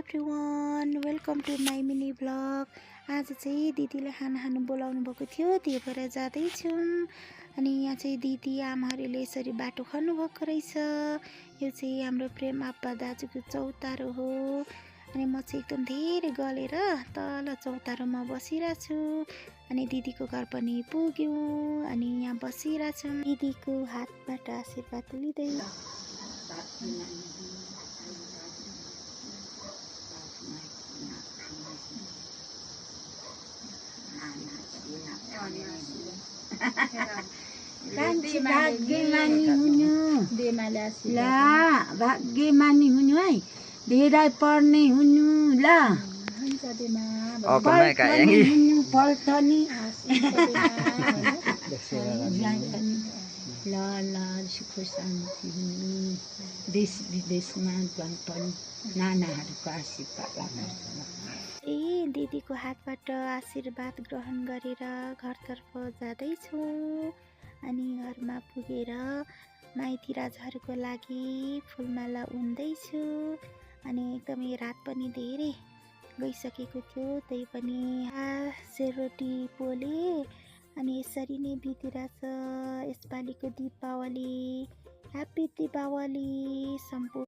Everyone, welcome to my mini vlog. आज चाहिँ दिदीले खाना खानु बोलाउनु भएको थियो, त्यही भएर जाँदैछौँ। अनि यहाँ चाहिँ दिदी आमाहरूले यसरी बाटो खन्नुभएको रहेछ। यो चाहिँ हाम्रो प्रेम आप्पा दाजुको चौतारो हो। अनि म चाहिँ एकदम धेरै गलेर तल चौतारोमा बसिरहेको छु। अनि दिदीको घर पनि पुग्यौँ। अनि यहाँ बसिरहेको छौँ, दिदीको हातबाट आशीर्वाद लिँदै। भाग्यमानी हुनु ल, भाग्यमानी हुनु है, धेरै पढ्ने हुनु ल, हुनु पल्टनी ल ल, सुख शान्ति हुनु, देश विदेशमा पनि नानाहरूको आशीर्वाद। दिदीको हातबाट आशीर्वाद ग्रहण गरेर घरतर्फ जाँदैछौँ। अनि घरमा पुगेर माइती राजाहरूको लागि फुलमाला उन्दैछु। अनि एकदमै रात पनि धेरै गइसकेको थियो, त्यही पनि सेरोटी पोले। अनि यसरी नै बितिरहेछ यसपालिको दीपावली। ह्याप्पी दीपावली सम्पूर्ण।